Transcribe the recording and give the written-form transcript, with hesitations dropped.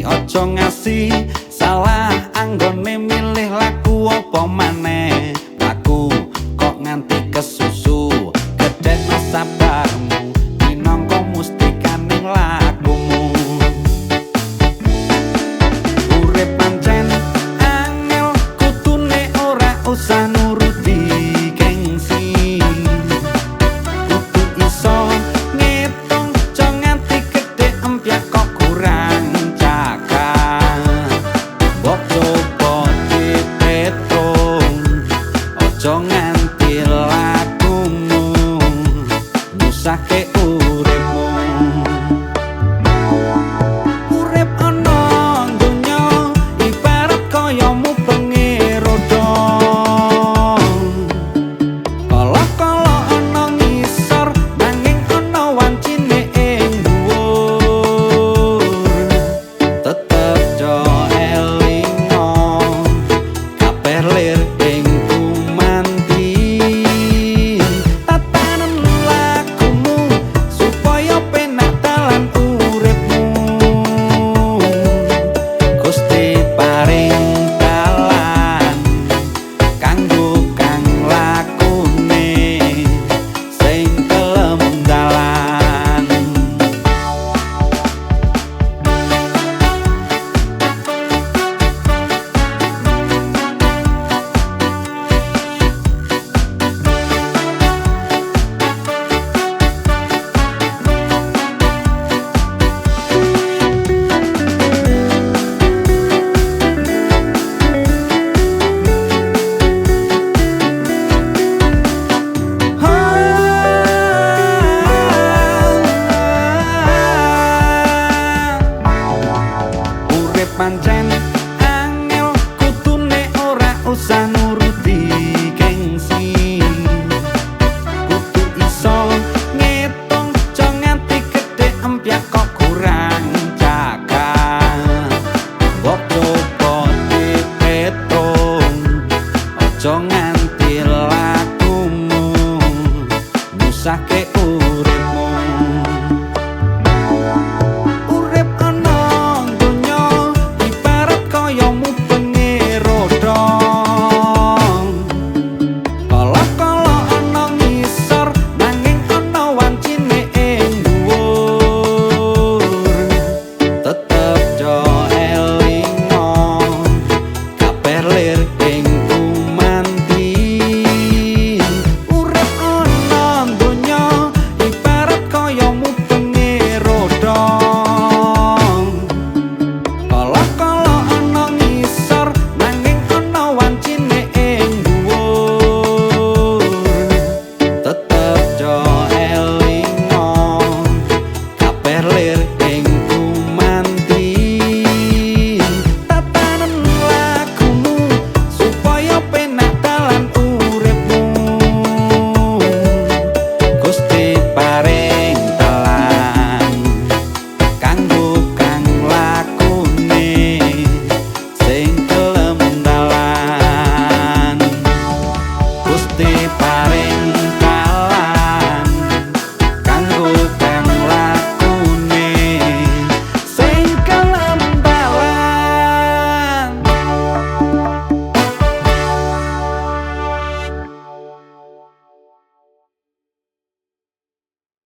Aja ngasih salah anggone milih laku apa maneh. Laku kok nganti kesusu, gedhekno sabarmu minangka mustikaning lakumu. Urip pancen angel, kudune ora usah nuruti gengsi. Kudu iso ngitung, aja nganti gedhe empyak kok kurang cakar. Mbok coba dipetung, aja nganti lakumu nyusahke uripmu. Urip ana donya ibarat kaya mubenge roda. Kala-kala ana ngisor nanging ana wancine ing dhuwur. Tetep jo elinga kabeh lir ing gumanti. Tatanen lakumu supaya penak dalan uripmu. Gusti paring dalan kanggo kang lakune sing kelem dalan. Urip pancen